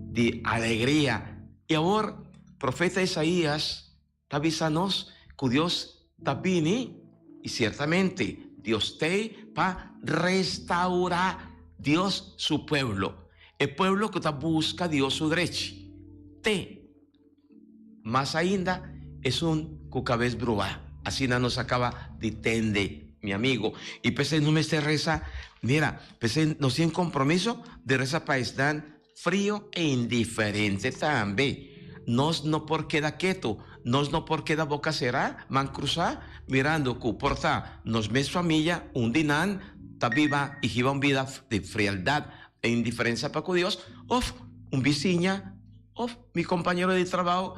di alegria. I awor profeta Isaías Ta bisa nos ku Dios ta bini, i siertamente Dios t'ei pa restaurá Dios su pueblo, e pueblo ku ta buska Dios su drechi. Te mas ainda esun ku kabes bruá. Asina nos a kaba di tende, mi amigo. I p'esei no mester resa, mira, p'esei nos tin kompromiso di resa pa esnan Frio e indiferente tambe. Nos no por keda ketu, nos no por keda boka será, man krusá, mirando ku por ta nos mes famia un di nan ta biba i hiba un bida di frialdat e indiferensia pa ku Dios, òf un bisiña òf mi kompañero di trabou.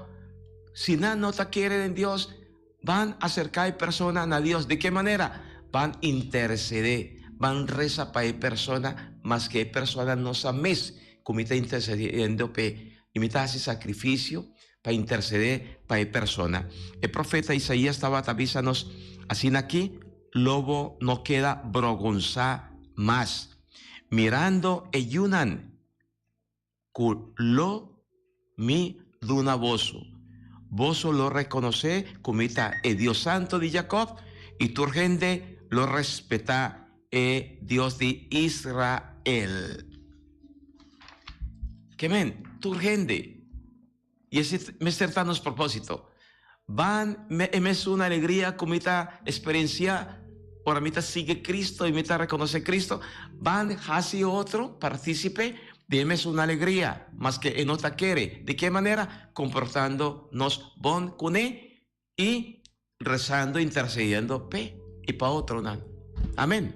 Si nan no ta kere den Dios, Ban aserká e persona na Dios. Di ke manera? Ban intersedé, ban resa pa e persona maske e persona no sa mes ku mi ta intercediendo p'e i mi ta hasi sakrifisio pa intersedé pa e persona. E profeta Isaías tabata bisa nos asina aki, Lo bo no keda brogonsá mas mirando e yunan ku lo Mi duna boso. Boso lo rekonosé ku mi ta e Dios Santu di Jakòb, i tur hende lo respetá e Dios di Israel. Ke men, tur hende. I esei mester ta nos propósito. Ban me e mesun alegria ku mi ta eksperensiá ora mi ta sigui Cristo i mi ta rekonosé Cristo, ban hasi otro partísipe di e mesun alegria, maske e no ta kere. Di ke manera? Komportando nos bon kuné i rezando, intersediendo p'e i pa otronan. Amen.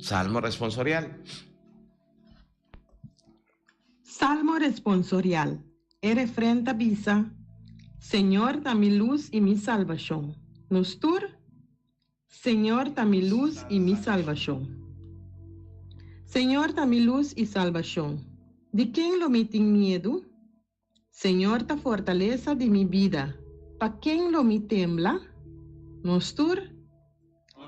Salmo responsorial. Salmo responsorial. E refren ta bisa, Señor ta mi lus i mi salbashon. Nos tur, Señor ta mi lus i mi salbashon. Señor ta mi lus i salbashon. Di ken lo mi tin miedu? Señor ta fortalesa di mi bida, pa ken lo mi tembla? Nos tur,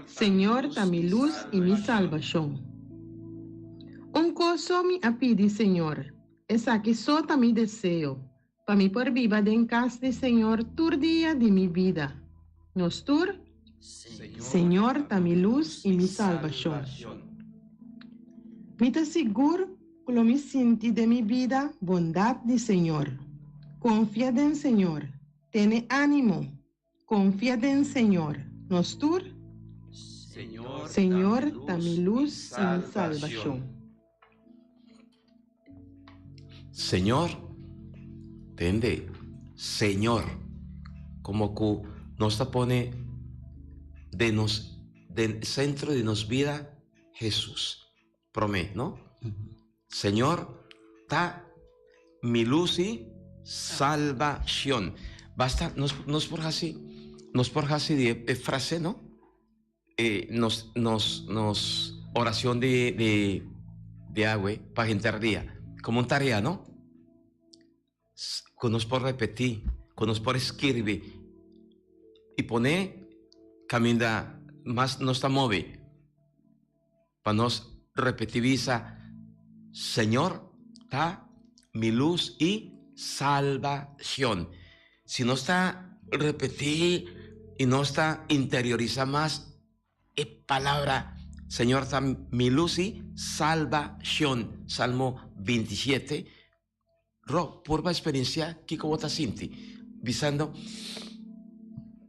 Señor ta mi lus i mi salbashon. Un kos so mi a pidi Señor, esaki so ta mi deseo, pa mi por biba den kas di Señor tur dia di mi bida. Nos tur, Señor ta mi lus i mi salbashon. Mi ta sigur ku lo mi sinti den mi bida bondat di Señor. Konfia den Señor, tene ánimo, konfia den Señor. Nos tur, Señor ta mi lus i mi salbashon. Señor, tende, Señor, como cu nos ta pone den nos, den centro di nos bida Jesús. Prome, no? Señor ta mi luz y salvacion. Basta, nos, nos por haci, nos por haci di e frase, no? E nos, nos, nos oracion di, di, di awe pa henter dia. Como un tarea, no? Cu nos por repeti, cu nos por skirbi y pone caminda mas nos ta move. Pa nos repeti bisa, Señor ta mi lus i salbacion. Si nos ta repeti i nos ta interiorisa mas e palabra Señor ta mi lus i salbacion, Salmo 27, Ro, purba experiencia kico bo ta sinti, bisando,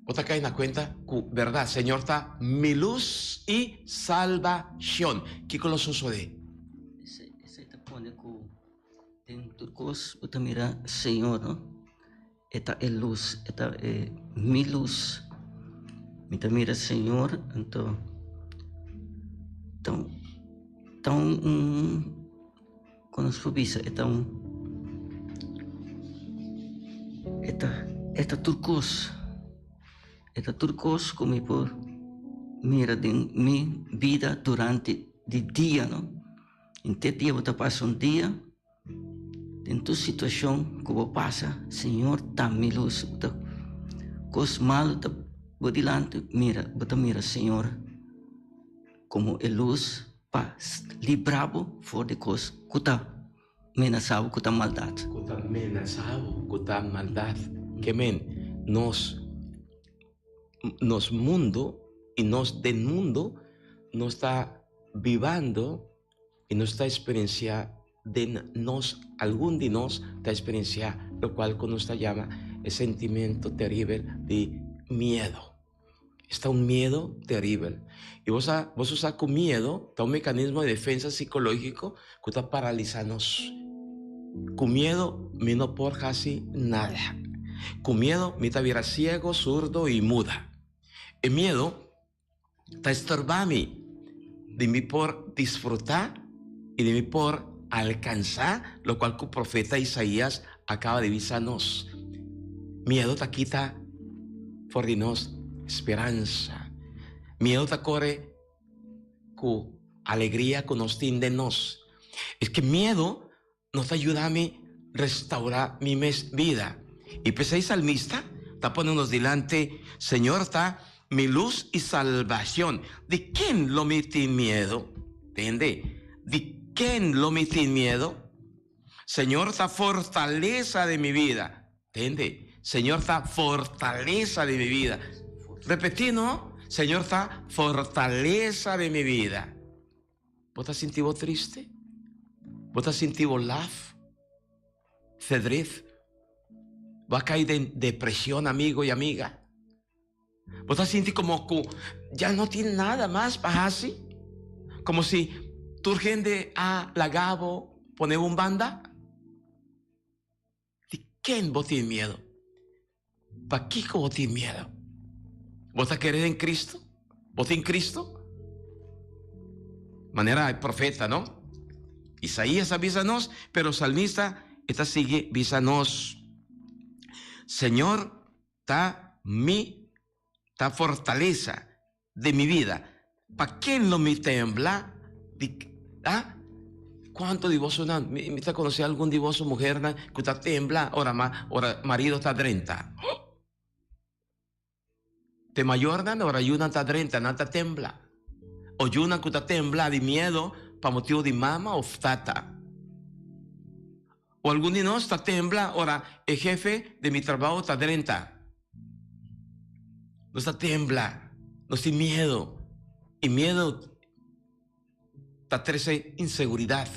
Bo ta cay na cuenta cu berdad Señor ta mi luz y salbacion. Kico lo sosode? Esey ta pone cu den tur cos bo ta mira Señor, no? E ta e luz, e ta e mi luz. Mi ta mira Señor, anto ta un, ta un. Kon nos por bisa e ta un e ta e ta tur kos e ta tur kos ku mi por mira den mi bida durante di dia no henter dia bo ta pasa un dia den tur situashon ku bo pasa señor ta mi lus bo ta kos malu ta bo dilanti mira bo ta mira señor komo e lus. Pa libra bo for di kos ku ta menasá bo, ku ta maldat. Ku ta menasá bo, ku ta maldat. Ke men, nos, nos mundu i nos den mundu, nos ta bibando i nos ta eksperensiá den nos, algun di nos ta eksperensiá lokual ku nos ta yama e sentimentu teribel di miedu. Esta un miedo teribel. Y bo sa, bo sa cu miedo ta un mecanismo de defensa psicologico cu ta paralisa nos. Cu miedo mi no por haci nada. Cu miedo mi ta bira ciego, surdo y muda. E miedo ta estorba mi di mi por disfruta y di mi por alcansa locual cu profeta Isaías a caba di bisa nos. Miedo ta kita for di nos speransa. Miedo ta kore ku alegria ku nos tin den nos. Es ke miedo no ta yuda mi restaurá mi mes bida. I p'esei salmista ta pone nos dilanti, Señor ta mi lus i salbacion, di ken lo mi tin miedo? Tende, di ken lo mi tin miedo? Señor ta fortalesa di mi bida. Tende, Señor ta fortalesa di mi bida. Repetí, no? Señor ta fortalesa di mi bida. Bo ta sinti bo triste? Bo ta sinti bo laf? Verdriet? Bo a kai den depresion, amigo y amiga? Bo ta sinti como cu ya no tin nada mas pa haci? Como si tur hende a laga bo pone bo un banda? Di ken bo tin miedo? Pakiko bo tin miedo? Bo ta kere den Cristo? Bo tin Cristo? Manera e profeta, no? Isaías a bisa nos, pero salmista e ta sigui bisa nos. Señor ta mi ta fortalesa de mi vida. Pa ken lo mi tembla? Di, ah? Cuanto di bosonan, mi, mi ta conoce algun di boso muhernan cu ta tembla ora ma, ora marido ta drenta. Te mayornan ora yunan ta drenta, nan ta tembla. O yunan cu ta tembla di miedo pa motibo di mama of tata. O algun di nos ta tembla ora e hefe di mi trabao ta drenta. Nos ta tembla, nos tin miedo. Y miedo ta trece inseguridad.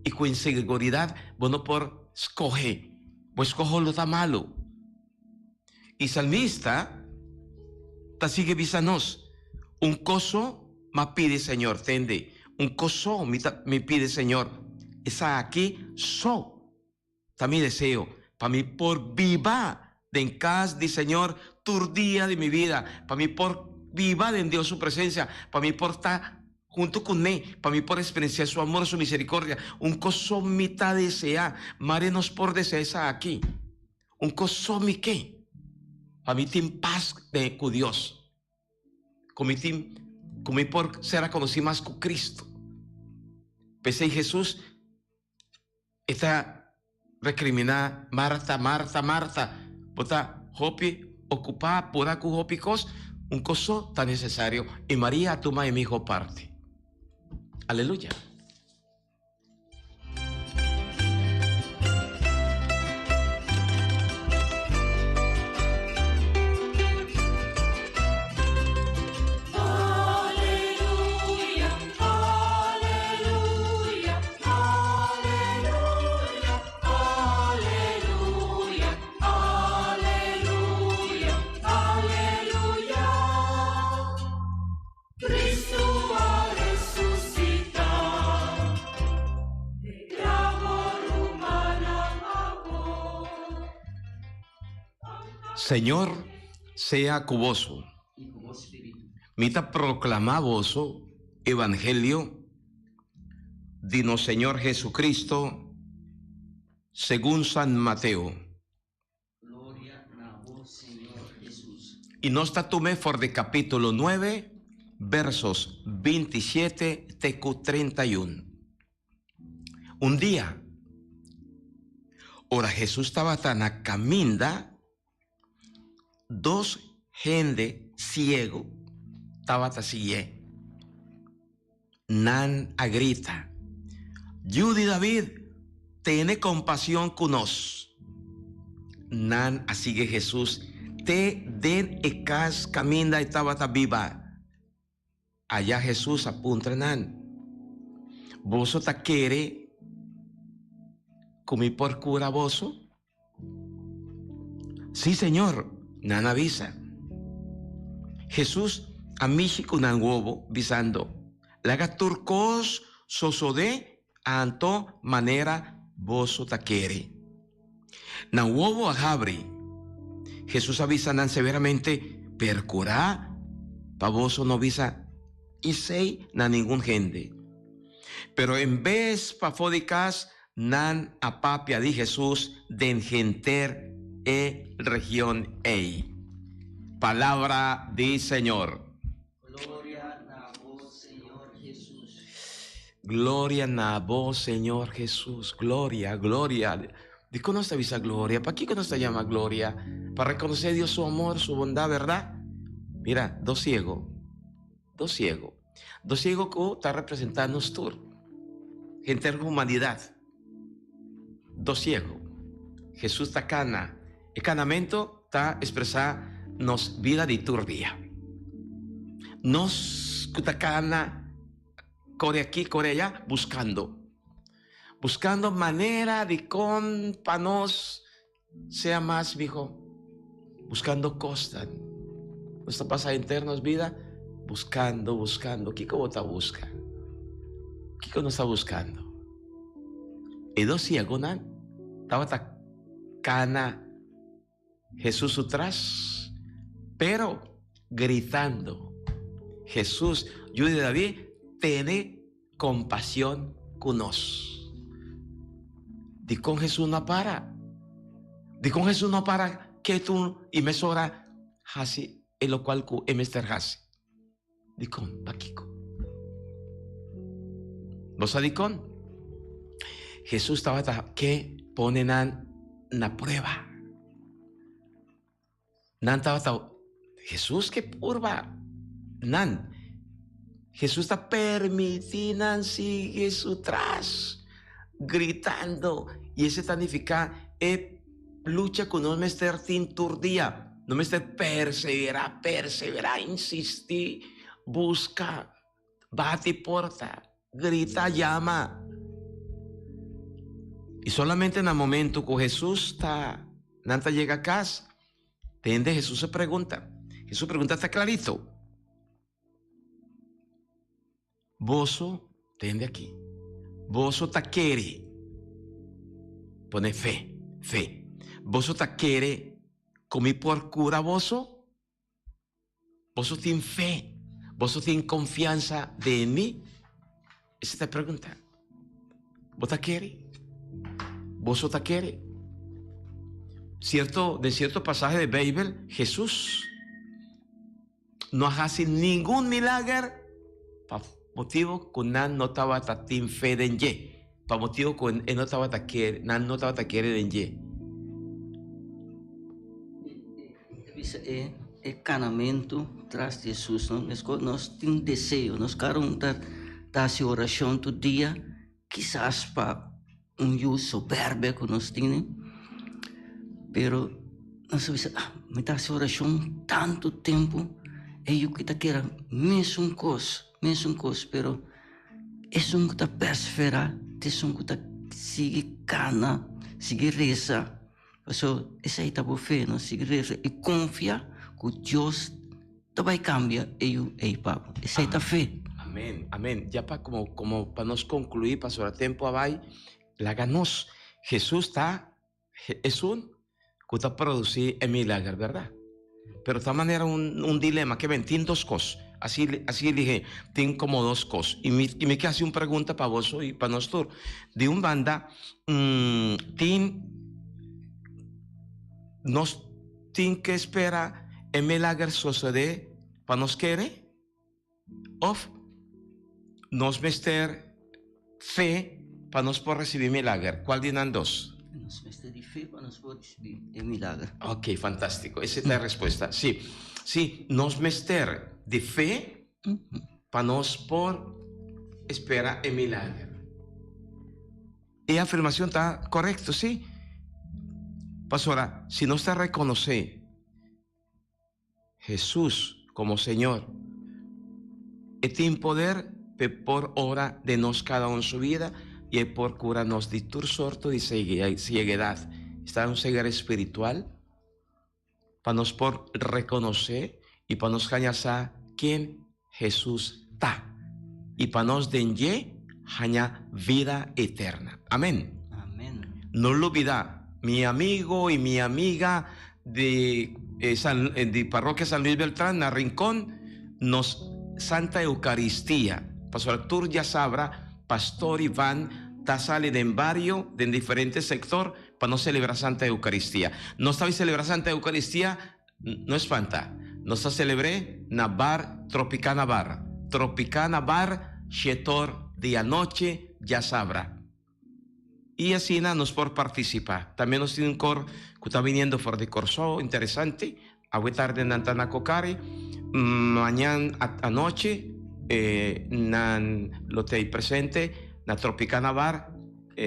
Y cu inseguridad bo no por scoge. Bo escoho lo ta malo. Y salmista ta sigui bisa nos, Un coso m'a pidi Señor, tende, un coso mi ta mi pidi Señor, esaki so ta mi deseo, pa mi por biba den cas di Señor tur dia di mi vida, pa mi por biba den Dios su presencia, pa mi por ta hunto cu ne, pa mi por experiencia su amor, su misericordia. Un coso mi ta desea, mare nos por desea esaki. Un kos so mi ke, pa mi tin pas den ku Dios, ku mi tin, ku mi por ser rekonosí mas ku Cristo. P'esei Hesus e ta rekriminá Marta, Marta, Marta, bo ta hopi okupá, purá ku hopi kos, un kos so ta nesesario, i Maria a tuma e mihó parti. Aleluya! Cristo a resucita, e grabo rumannan awor. Señor sea ku boso. I ku bo spiritu. Mi ta proklamá boso evangelio di nos Señor Jesucristo segun San Mateo. Gloria na bo, Señor Hesus. I nos ta tum'é for di capítulo nuebe, versos bintisiete te ku 31. Un dia, ora Hesus tabata na kaminda, dos hende siegu tabata siguié. Nan a grita, Yu di David, tene compasion cu nos! Nan a sigui Hesus te den e cas caminda e tabata biba. Aya Hesus a puntra nan, Boso ta kere cu mi por cura boso? Sí, Señor, nan a bisa. Hesus a mishi ku nan wobo, bisando, Laga tur kos sosodé anto manera boso ta kere. Nan wobo a habri. Hesus a bisa nan severamente, Perkurá pa boso no bisa esei na ningun hende. Pero en bes pafó di kas, Nan a papia di Hesus den henter e region ei. Palabra di Señor. Gloria na bo, Señor Hesus. Gloria na bo, Señor Hesus. Gloria, gloria. Dikon nos ta bisa gloria? Pakiko nos ta yama gloria? Pa rekonosé Dios su amor, su bondat, bèrdat? Mira, dos siego, dos siego. Dos ciego cu ta representa nos tur, henter humanidad. Dos ciego. Jesús ta cana. E canamento ta expresa nos bida di tur dia. Nos cu ta cana, core aki, core aya, buscando. Buscando manera di con pa nos Sea mas miho buscando cosnan. Nos ta pasa henter nos bida buscando, buscando. Kico bo ta busca? Kico nos ta buscando? E dos ciegonan tabata cana Jesús su tras, pero gritando, Jesús, Yu di David, tene Compasión cu nos. Dicon Jesús no a para? Dikon Hesus no a para ketu i mesora hasi e lokual ku e mester hasi? Dikon? Pakiko? Bo sa dikon? Hesus tabata ke pone nan na prueba. Nan tabata, Hesus ke purba nan. Hesus ta permití nan sigui su tras, gritando. I esei ta nifiká e lucha ku nos mester tin tur dia. Nos mester perseverá, perseverá, insistí, buska, bati porta, grita, yama. I solamente na momento ku Hesus ta, nan ta yega kas, tende Hesus a pregunta. Hesus pregunta ta klarito. Boso, tende aki, boso ta kere, pone fe, fe, boso ta kere ku mi por kura boso? Boso tin fe? Boso tin konfiansa den mi? Esei ta e pregunta. Bo ta kere? Boso ta kere? Sierto, den sierto pasahe di Beibel, Hesus no a hasi ningun milager pa motibu ku nan no tabata tin fe den dje, pa motibu ku e no tabata kere, nan no tabata kere den dje. E bisa e e kanamentu tras di Hesus no, meskos nos tin deseo, nos kada un ta ta hasi orashon tur dia, kisas pa un yu soberbia ku nos tene, pero nos a bisa, ah, mi ta hasi orashon tantu tempu, e yu ki ta keda mesun kos, mesun kos, pero esun ku ta perseverá ta esun ku ta sigui kana, sigui resa, pasobra esei ta bo fe, no? Sigui resa i konfia ku Dios ta bai kambia e yu ei pa bo. Esei ta fe. Amen, amen. Ya pa como como pa nos conclui pasobra tempo a bai, laga nos. Jesus ta esun cu ta produci e milager, berdad? Pero ta manera un un dilema ke ben tin dos cos. Asi asi dije, tin como dos cos. Y mi y mi ke haci un pregunta pa boso y pa nos tur. Di un banda, tin nos Tin ke spera e milager sosodé pa nos kere? Òf nos mester fe pa nos por risibí milager? Kual di nan dos? Nos mester di fe pa nos por risibí e milager. Ok, fantástiko. Esei ta e respuesta. Sí, sí, nos mester di fe pa nos por spera e milager. E afirmacion ta corecto, sí. Pasobra si nos ta reconoce Jesus como Señor, E tin poder p'e por obra den nos cada un su vida y E por cura nos di tur sorto di cieguedad. Esta un ceguera espiritual pa nos por reconoce y pa nos haña sa ken Jesús ta y pa nos den dje haña vida eterna. Amén. Amén. No lubida, mi amigo y mi amiga di San di Parroquia San Luis Beltrán na Rincón, nos Santa Eucaristia, pasobra tur dja sabra Pastor Ivan ta sali den bario, den diferente sector, Pa nos celebra Santa Eucaristia. Nos ta bay celebra Santa Eucaristia, no espanta. Nos ta celebr'é na Bar Tropicana Bar. Tropicana Bar, shetor di anochi, djasabra. Y asina nos por participa. Tambe nos tin un cor cu ta biniendo for di Corsou, interesante. Awe tarde nan ta na Cocari, mañan anochi nan lo ta ei presente na Tropicana Bar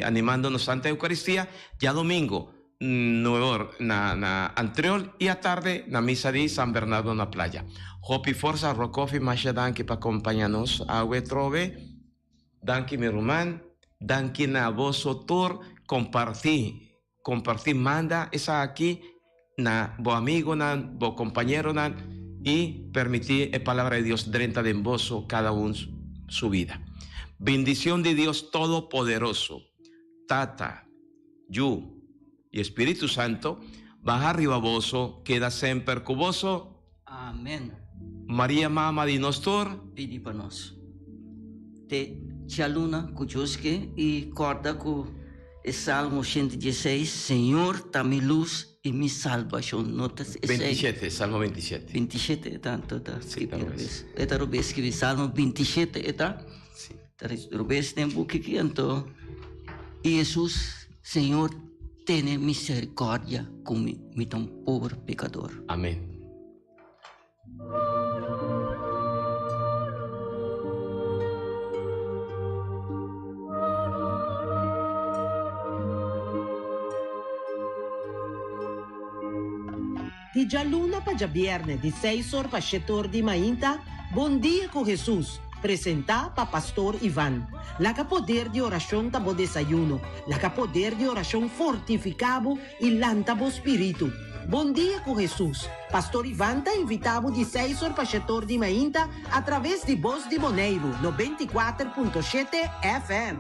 animando nos Santa Eucaristia, djadomingo nueve or na na Antriol y atarde na misa di San Bernardo na Playa. Hopi forsa Rokofi masha danki pa compaña nos awe trobe. Danki mi ruman, danki na boso tur comparti Comparti manda esaki na bo amigonan, bo compañeronan y permiti e Palabra di Dios drenta den boso cada un su vida. Bendicion di Dios Todopoderoso, Tata, Yu y Espiritu Santo baha riba boso, keda semper cu boso. Amen. Maria Mama di nos tur. Pidi pa nos. Te djaluna cu Dios ke y corda cu. E Salmo 116, Señor ta mi lus i mi salbashon. No ta esei. 27, Salmo 27. 27 e ta anto ta Sí, ta skibi robes. E ta robes skibi Salmo 27 e ta. Sí. Ta robes den buki aki anto. I Hesus, Señor, tene misericordia ku mi, mi ta un pober pekador. Amen. Di djaluna pa djabièrnè di seis or pa shete or di mainta, Bon Dia ku Hesus, presentá pa Pastor Ivan. Laga poder di orashon ta bo desayuno, laga poder di orashon fortifiká bo i lanta bo spiritu. Bon dia ku Hesus! Pastor Ivan ta invita bo di seis or pa shetor di mainta a traves di Bos di Boneiru 94.7 FM.